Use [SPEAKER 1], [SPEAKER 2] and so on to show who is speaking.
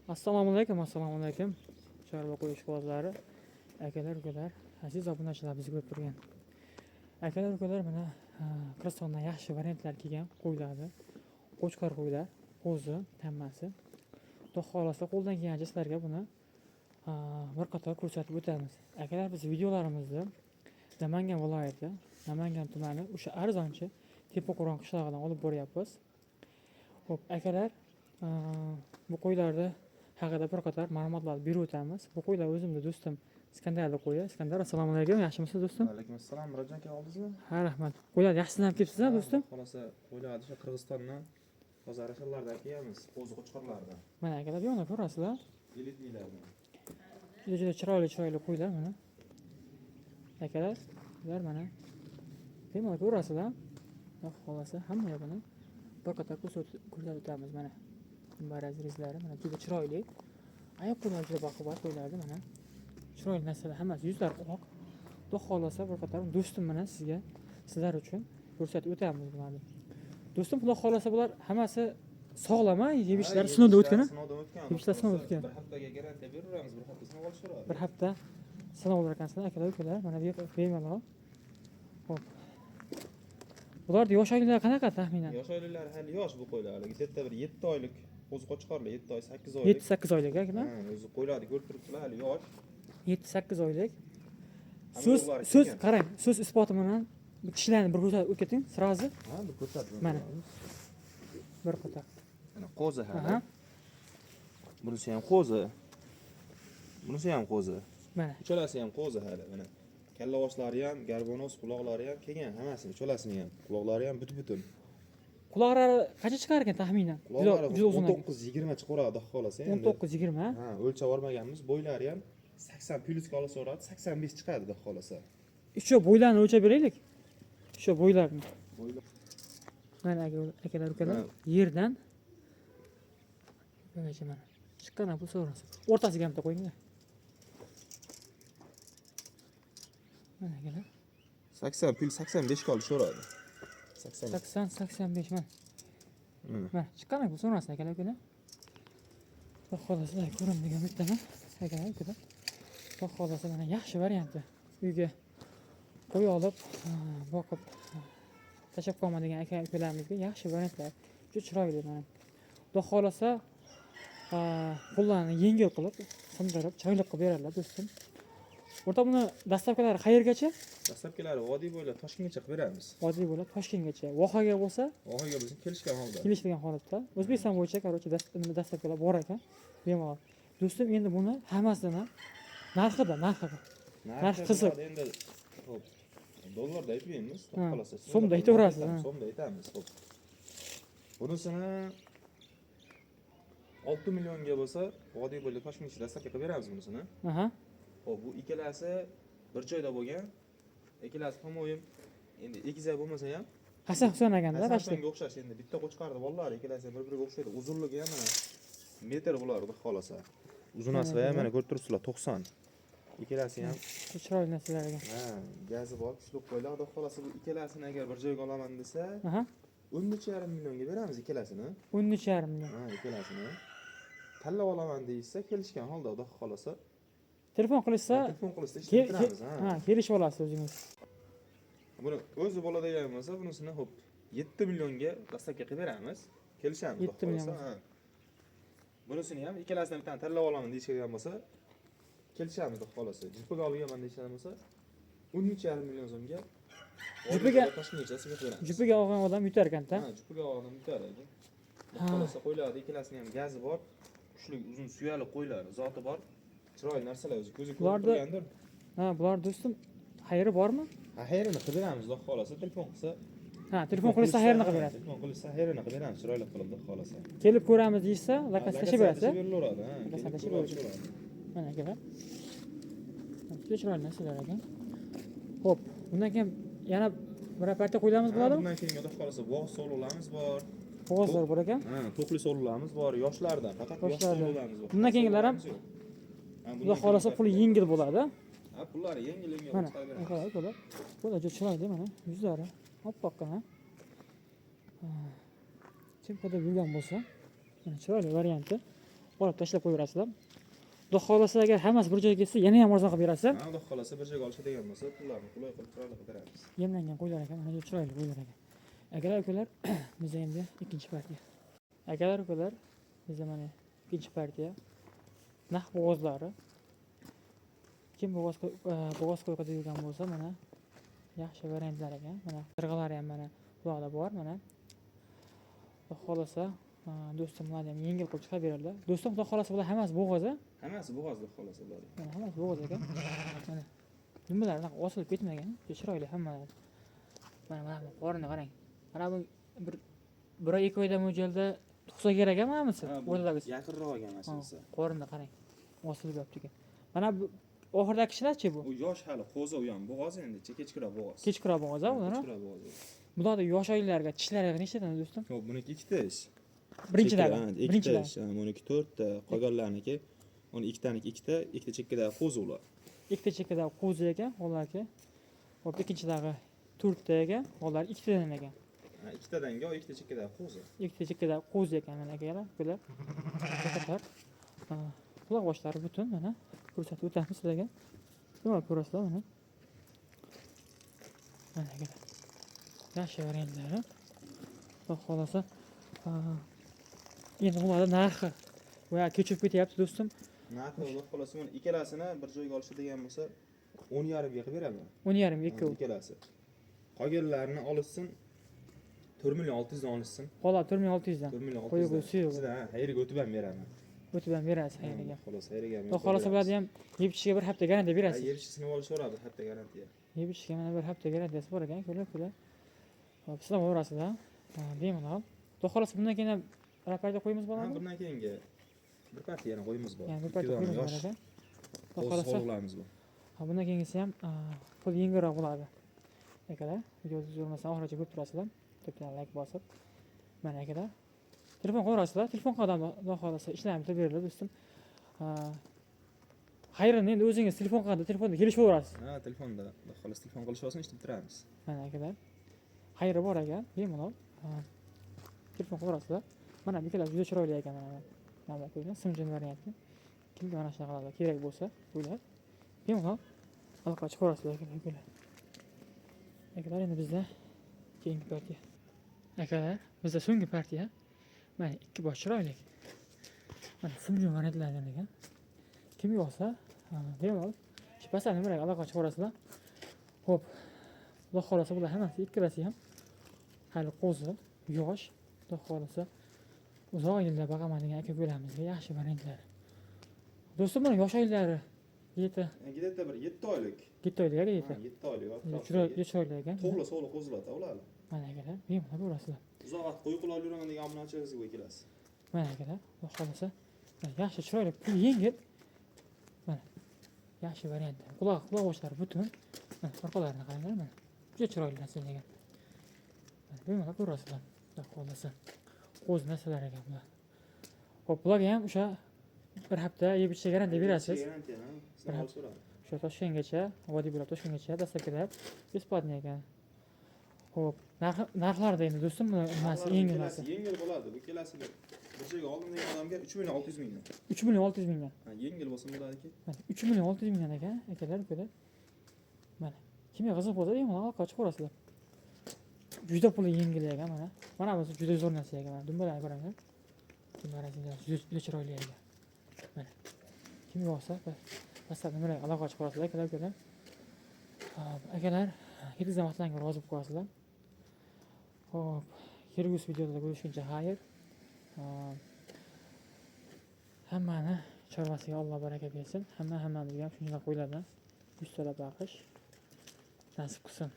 [SPEAKER 1] Assalomu alaykum, assalomu alaykum. Chorva qo'y ishqibozlari, akalar, ukalar, aziz obunachilar, bizni ko'rib turgan. Akalar, ukalar, mana Qirg'izistondan yaxshi variantlar kelgan qo'ylarni. Qo'chqor qo'ylar, qo'zi hammasi. Xudo xohlasa, qo'ldan kelgancha sizlarga buni bir qator ko'rsatib o'tamiz. Akalar, biz videolarimizni Namangan viloyati, Namangan tumani o'sha arzonchi Tepaqo'rg'on qishlog'idan olib boryapmiz. Xo'p, akalar, bu qo'ylarni haqida bir qator ma'lumotlar berib o'tamiz. Bu qo'ylar o'zimni do'stim Iskandarni qo'yi. Iskandar, assalomu alaykum. Yaxshimisiz, do'stim?
[SPEAKER 2] Alaykum assalom, Murodjon aka, oldingizmi?
[SPEAKER 1] Ha, rahmat. Qo'ylar yaxshisidan kelibsiz, a, do'stim?
[SPEAKER 2] Xudo qo'ylarni o'sha Qirg'izistondan bozor shaharlardan kelamiz, qo'zi qo'chqorlardan.
[SPEAKER 1] Mana akalar, bu yoqda ko'rasizlar.
[SPEAKER 2] Элитный lardan.
[SPEAKER 1] Juda juda chiroyli chiroyli qo'ylar mana. Akalar, ular mana bemalol ko'rasizlar. Xudo xohlasa, hamma yog'ini bir qator ko'rsatib o'tamiz mana. Baraz rezlari mana juda chiroyli. Oyoq qo'llari juda baquvvat qo'ylardi mana. Chiroyli narsalar hammasi, yuzlari oq. Xudo xohlasa, bir qator do'stim bilan sizga, sizlar uchun ko'rsatib o'tamiz bularni. Do'stim, xudo xohlasa, bular hammasi sog'lom, a? Yeb ichishlari sinovdan o'tgan, a?
[SPEAKER 2] Sinovdan o'tgan.
[SPEAKER 1] Yeb ichishlari sinovdan o'tgan.
[SPEAKER 2] Bir haftaga garantiya beraveramiz, bir hafta sinov olishaveradi.
[SPEAKER 1] Bir hafta sinov olar ekansizlar, akalar, ukalar, mana bemalol. Xo'p. Bularni yosh oyliklari qanaqa taxminan?
[SPEAKER 2] Yosh oyliklari hali yosh bu qo'ylar. Hali где-то bir 7 oylik qo'zi qo'chqorlar, 7 oy, 8 oylik.
[SPEAKER 1] 7-8 oylik akalar.
[SPEAKER 2] Ha, o'zi qo'ylarni ko'rib turibsizlar, hali yosh.
[SPEAKER 1] 7-8 oylik.
[SPEAKER 2] Hamma
[SPEAKER 1] So'z
[SPEAKER 2] yo'qlari
[SPEAKER 1] so'z
[SPEAKER 2] kelgan.
[SPEAKER 1] Qarang, so'z isboti bilan tishlarni bir ko'rsatib o'tib keting, сразу.
[SPEAKER 2] Ha, bir ko'rsatib.
[SPEAKER 1] Mana. Bir qator.
[SPEAKER 2] Mana qo'zi hali. Bunisi ham qo'zi. Bunisi ham qo'zi.
[SPEAKER 1] Mana.
[SPEAKER 2] Uchalasi ham qo'zi hali mana. Kalla boshlari ham, горбонос quloqlari ham kelgan, hammasini, uchalasini ham. Quloqlari ham butun.
[SPEAKER 1] Quloqlari qancha chiqar ekan taxminan? Juda
[SPEAKER 2] Quloqlari
[SPEAKER 1] juda uzun ekan.
[SPEAKER 2] 19 20 chiqaveradi, xudo xohlasa endi.
[SPEAKER 1] 19-20, ha?
[SPEAKER 2] Ha, o'lchab olmaganmiz. Bo'ylari ham 80 plyusga olsa bo'ladi, 85 chiqadi, xudo xohlasa.
[SPEAKER 1] Shu bo'ylarni o'lchab beraylik. Shu bo'ylarni.
[SPEAKER 2] Bo'ylar.
[SPEAKER 1] Mana akalar, ukalar,
[SPEAKER 2] Ha.
[SPEAKER 1] yerdan bungacha mana. Chiqqan pul so'rasa. O'rtasiga ham bitta qo'yinglar. Mana akalar.
[SPEAKER 2] 80 plyus 85 ga olishaveradi. 80.
[SPEAKER 1] 80 85 mana.
[SPEAKER 2] Mana.
[SPEAKER 1] Mana chiqqan pul so'rasin, akalar, ukalar. Xudo xohlasa ko'raman degan umiddaman. Akalar, ukalar. Xudo xohlasa, mana yaxshi varianti. Uyga qo'y olib, boqib, tashlab qolma degan aka ukalarimizga yaxshi variantlar. Juda chiroyli mana. Xudo xohlasa, qo'llarni yengil qilib, sindirib, chiroyli qilib beradilar, do'stim. O'rta, buni доставка lari qayergacha?
[SPEAKER 2] Доставка lari vodiy bo'ylab Toshkentgacha qilib beramiz.
[SPEAKER 1] Vodiy bo'ylab Toshkentgacha. Vohaga bo'lsa,
[SPEAKER 2] Vohaga bo'lsa, kelishgan holda.
[SPEAKER 1] Kelishilgan holatda. O'zbekiston bo'yicha, короче, nima, доставка lar bor ekan. Bemalol. Do'stim, endi buni hammasini narxida, narxida. Narx qiziq.
[SPEAKER 2] Bo'ladi endi, xo'p. Dollarda aytmaymiz, xudo xohlasa.
[SPEAKER 1] So'mda aytaverasiz, ha.
[SPEAKER 2] So'mda aytamiz, xo'p. Bunisini 6 millionga bo'lsa, vodiy bo'ylab Toshkentgacha доставка qilib beramiz bunisini. Xo'p, bu ikkalasi bir joyda bo'lgan. Ikkalasi, по-моему, endi egizak bo'lmasa ham
[SPEAKER 1] Hasan Husan ekanda,
[SPEAKER 2] Hasan
[SPEAKER 1] почти.
[SPEAKER 2] Husenga o'xshash endi, bitta qo'chqorni bolalari ikkalasi ham bir-biriga o'xshaydi. Uzunligi ham mana metr bular, xudo xohlasa. Uzunasi ham mana ko'rib turibsizlar, 90. Ikkalasi ham
[SPEAKER 1] Chiroyli narsalar ekan.
[SPEAKER 2] Ha, gazi bor, kuchli qo'ylar. Xudo xohlasa, bu ikkalasini agar bir joyga olaman desa, 13,5 millionga beramiz ikkalasini.
[SPEAKER 1] 13,5 million.
[SPEAKER 2] Ha, ikkalasini. Tanlab olaman deyishsa, kelishgan holda, xudo xohlasa.
[SPEAKER 1] Telefon qilishsa,
[SPEAKER 2] Telefon qilishsa ishni bitiramiz, ha.
[SPEAKER 1] Ha, kelishib olasiz o'zingiz.
[SPEAKER 2] Buni o'zi bo'ladigan bo'lsa, bunisini xo'p 7 millionga доставка qilib beramiz. Kelishamiz, xudo
[SPEAKER 1] 7 million.
[SPEAKER 2] xohlasa, ha. Bunisini ham ikkalasidan bittani tanlab olaman deyishgan bo'lsa, kelishamiz, xudo xohlasa. Jupiga olganman deyishgan bo'lsa, 13,5 million so'mga Toshkentgacha qilib beramiz.
[SPEAKER 1] Jupiga olgan odam yutar ekanda.
[SPEAKER 2] Ha, jupiga olgan yutadi aka. Xudo xohlasa, qo'ylarni ikkalasini ham gazi bor, kuchli, uzun suyali qo'ylar, zoti bor. Chiroyli narsalar, o'zi ko'zi ko'rib turgandir.
[SPEAKER 1] Ha, bular, do'stim, xayri bormi?
[SPEAKER 2] Ha, xayrini qilib beramiz, xudo xohlasa, telefon qilsa.
[SPEAKER 1] Ha, telefon qilishsa xayrini qilib beradi.
[SPEAKER 2] Telefon qilishsa xayrini qilib beramiz, chiroyli qilib, xudo xohlasa.
[SPEAKER 1] Kelib ko'ramiz deyishsa, lokatsiya tashlab berasiz.
[SPEAKER 2] Berilaveradi, ha.
[SPEAKER 1] Lokatsiya
[SPEAKER 2] Kelib
[SPEAKER 1] tashlab
[SPEAKER 2] ko'rib
[SPEAKER 1] beradi.
[SPEAKER 2] olishaveradi.
[SPEAKER 1] Mana akalar. Juda chiroyli narsalar ekan. Xo'p, undan keyin yana bir partiya qo'ylarimiz
[SPEAKER 2] Ha,
[SPEAKER 1] bo'ladimi?
[SPEAKER 2] bundan keyin xudo xohlasa bo'g'iz so'luqlarimiz bor.
[SPEAKER 1] Bo'g'ozlar bor ekan.
[SPEAKER 2] Ha, to'qli so'luqlarimiz bor, yoshlardan, faqat yosh
[SPEAKER 1] Yoshlardan.
[SPEAKER 2] so'luqlarimiz bor.
[SPEAKER 1] Bundan keyingilar ham
[SPEAKER 2] Yo'q. Ha,
[SPEAKER 1] Xudo
[SPEAKER 2] bundan
[SPEAKER 1] xohlasa
[SPEAKER 2] keyingi
[SPEAKER 1] puli yengil bo'ladi.
[SPEAKER 2] Ha, pullari yengil yengil
[SPEAKER 1] Mana,
[SPEAKER 2] chiqarib beramiz.
[SPEAKER 1] akalar, ukalar. Bu juda chiroyli mana yuzlari oppoqqina. Ha, kim qadar yurgan bo'lsa, mana chiroyli varianti. Olib tashlab qo'yaverasizlar. Xudo xohlasa agar hammasi bir joyga kelsa, yana ham arzon qilib berasiz.
[SPEAKER 2] Ha, Xudo xohlasa bir joyga olishadigan bo'lsa, pullarni qulay qilib chiroyli qilib beramiz.
[SPEAKER 1] Yemlangan qo'ylar ekan, mana juda chiroyli qo'ylar ekan. Akalar, ukalar, bizda endi ikkinchi partiya. Akalar, ukalar, bizda mana ikkinchi partiya. Naq bo'g'ozlari. Kim bo'g'oz qo'y qidirib yurgan bo'lsa, mana yaxshi variantlar ekan. Mana qirg'alari ham mana quloqda bor, mana. Xudo xohlasa, do'stim ularni ham yengil qilib chiqarib beradilar. Do'stim, xudo xohlasa bular hammasi bo'g'oz, a?
[SPEAKER 2] Hammasi bo'g'oz, xudo xohlasa bular.
[SPEAKER 1] Mana hammasi bo'g'oz ekan. Mana nimalar unaqa osilib ketmagan, juda chiroyli hammalari. Mana bu qorinni qarang. Mana bu bir oy 2 oyda mo'ljalda tug'sa kerak a mana bunisi?
[SPEAKER 2] Ha, bu
[SPEAKER 1] O'rtadagisi.
[SPEAKER 2] yaqinroq ekan mana shunisi.
[SPEAKER 1] Qorinni qarang. Osilib yotibdi ekan. Mana bu oxiridagi kishilarchi bu?
[SPEAKER 2] U yosh hali, qo'zi u ham bo'g'oz endi, kechkiroq bo'g'oz.
[SPEAKER 1] Kechkiroq bo'g'oz, a ular?
[SPEAKER 2] Kechkiroq bo'g'oz.
[SPEAKER 1] Bularda yosh oylarga tishlari nechtadan do'stim?
[SPEAKER 2] Yo'q, buniki ikkita ish.
[SPEAKER 1] Birinchidagi.
[SPEAKER 2] Ikkita
[SPEAKER 1] Birinchidagi.
[SPEAKER 2] ish. Ha, buniki to'rtta, qolganlarniki uni ikkitaniki ikkita, ikkita chekkadagi qo'zi ular.
[SPEAKER 1] Ikkita chekkadagi qo'zi ekan, ularki. Hop, ikkinchidagi to'rtta ekan, ular ikkitadan ekan.
[SPEAKER 2] Ha, ikkitadan yo ikkita chekkadagi qo'zi.
[SPEAKER 1] Ikkita chekkadagi qo'zi ekan mana akalar, ukalar. Faqat quloq boshlari butun mana ko'rsatib o'tamiz sizlarga. Nima ko'rasizlar mana? Mana akalar. Yaxshi variantlari. Xudo xohlasa, endi bularning narxi boya kechib ketyapti do'stim.
[SPEAKER 2] Narxi xudo xohlasa buni ikkalasini bir joyga olishadigan bo'lsa 10.5 ga qilib beraman.
[SPEAKER 1] 10.5 ga ikkovi.
[SPEAKER 2] Ikkalasi. Qolganlarini olishsin 4 million 600 dan olishsin.
[SPEAKER 1] Xola 4 million 600 dan.
[SPEAKER 2] 4 million 600
[SPEAKER 1] Qo'y
[SPEAKER 2] dan.
[SPEAKER 1] qo'y suyuq.
[SPEAKER 2] Ichidan, ha, xayriga o'tib ham beraman.
[SPEAKER 1] O'tib ham berasiz xayriga.
[SPEAKER 2] Xolos, xayriga ham.
[SPEAKER 1] Xudo xohlasa bularni ham yeb ichishga bir hafta garantiya berasiz.
[SPEAKER 2] Yeb ichisini olishaveradi bir hafta garantiya.
[SPEAKER 1] Yeb ichishga mana bir hafta garantiyasi bor ekan, ko'rlar, ko'rlar. Hop, sizlar borasizlar. Ha, bemalol. Xudo xohlasa bundan keyin ham bir partiya qo'yimiz
[SPEAKER 2] Ha,
[SPEAKER 1] bormi?
[SPEAKER 2] bundan keyingi bir partiya yana qo'yimiz bor.
[SPEAKER 1] Yana bir partiya
[SPEAKER 2] Ikki dona
[SPEAKER 1] qo'yimiz bor
[SPEAKER 2] yosh
[SPEAKER 1] ekan. Xudo
[SPEAKER 2] qo'zi
[SPEAKER 1] xohlasa,
[SPEAKER 2] sog'larimiz bor.
[SPEAKER 1] ha, bundan keyingisi ham pul yengilroq bo'ladi. Akalar, videoni uzilmasdan oxirigacha ko'rib turasizlar. Bitta like bosib. Mana akalar, telefon qo'yasizlar, telefon qilgan xudo xohlasa ishlarni bitirib beriladi do'stim. Xayrini endi o'zingiz telefon qilganda telefonda kelishaverasiz.
[SPEAKER 2] Ha, telefonda xudo xohlasa telefon qilishib olsin, ishni bitiramiz.
[SPEAKER 1] Mana akalar, xayri bor ekan, bemalol. Telefon qilaverasizlar. Mana bu ikkalasi juda chiroyli ekan mana. Mana bu qo'ylar, simjin varianti. Kimga mana shunaqalar kerak bo'lsa, qo'ylar. Bemalol aloqa chiqaverasizlar akalar, ukalar. Akalar, endi bizda keyingi partiya. Akalar, bizda so'nggi partiya. Mana ikki bosh chiroyli. Mana simjin variantlardan ekan. Kim yo'qsa, bemalol shu pastdan nimalarga aloqa chiqaverasizlar. Xo'p, Xudo xohlasa bular hammasi ikkalasi ham hali qo'zi, yosh. Xudo xohlasa uzoq yillar boqaman degan aka ukalarimizga yaxshi variantlar. Do'stim, buni yosh oylari yetti.
[SPEAKER 2] Где-то bir 7 oylik.
[SPEAKER 1] 7 oylik aka, yetti.
[SPEAKER 2] Ha, 7 oylik.
[SPEAKER 1] Chiroyli, chiroyli ekan.
[SPEAKER 2] To'g'ri, so'g'li qo'zilar ular.
[SPEAKER 1] Mana akalar, bemalol ko'rasizlar.
[SPEAKER 2] Uzoq vaqt qo'y qila olib yuraman degan obunachilarimizga bu ikkalasi.
[SPEAKER 1] Mana akalar, Xudo xohlasa yaxshi, chiroyli, pul yengil. Mana yaxshi variant. Quloq boshlari butun. Mana orqalarini qaranglar, mana. Juda chiroyli narsa ekan. Mana bemalol ko'rasizlar. Xudo xohlasa qo'zi narsalar ekan bular. Xo'p, bularga ham o'sha bir hafta yeb ichishga garantiya berasiz.
[SPEAKER 2] Garantiya, ha.
[SPEAKER 1] Bir hafta. O'sha Toshkentgacha, vodiy bo'ylab Toshkentgacha dostavkalar бесплатный ekan. Xo'p, narxlarida endi do'stim, buni nimasi yengil narsa?
[SPEAKER 2] Yengil bo'ladi. Bu ikkalasi bir joyga oldim degan odamga 3 million 600 mingdan.
[SPEAKER 1] 3 million 600 mingdan.
[SPEAKER 2] Ha, yengil bo'lsa bo'ladiki.
[SPEAKER 1] Mana 3 million 600 mingdan ekan, akalar, ukalar. Mana kimga qiziq bo'lsa, bemalol aloqa chiqaverasizlar. Juda puli yengil ekan mana. Mana bu juda zo'r narsa ekan. Mana dumbalarni ko'ranglar. Dumbalar juda juda chiroyli ekan. Mana. Kim yoqsa, pastdan nimalar aloqa chiqaverasizlar, akalar, ukalar. Xo'p, akalar, yetkazgan vaqtlaringga rozi bo'lib qo'yasizlar. Xo'p, kelgusi videoda ko'rishguncha xayr. Hammani chorvasiga Alloh baraka bersin. Hammamizga ham shunday qo'ylardan yuztalab baqish nasib qilsin.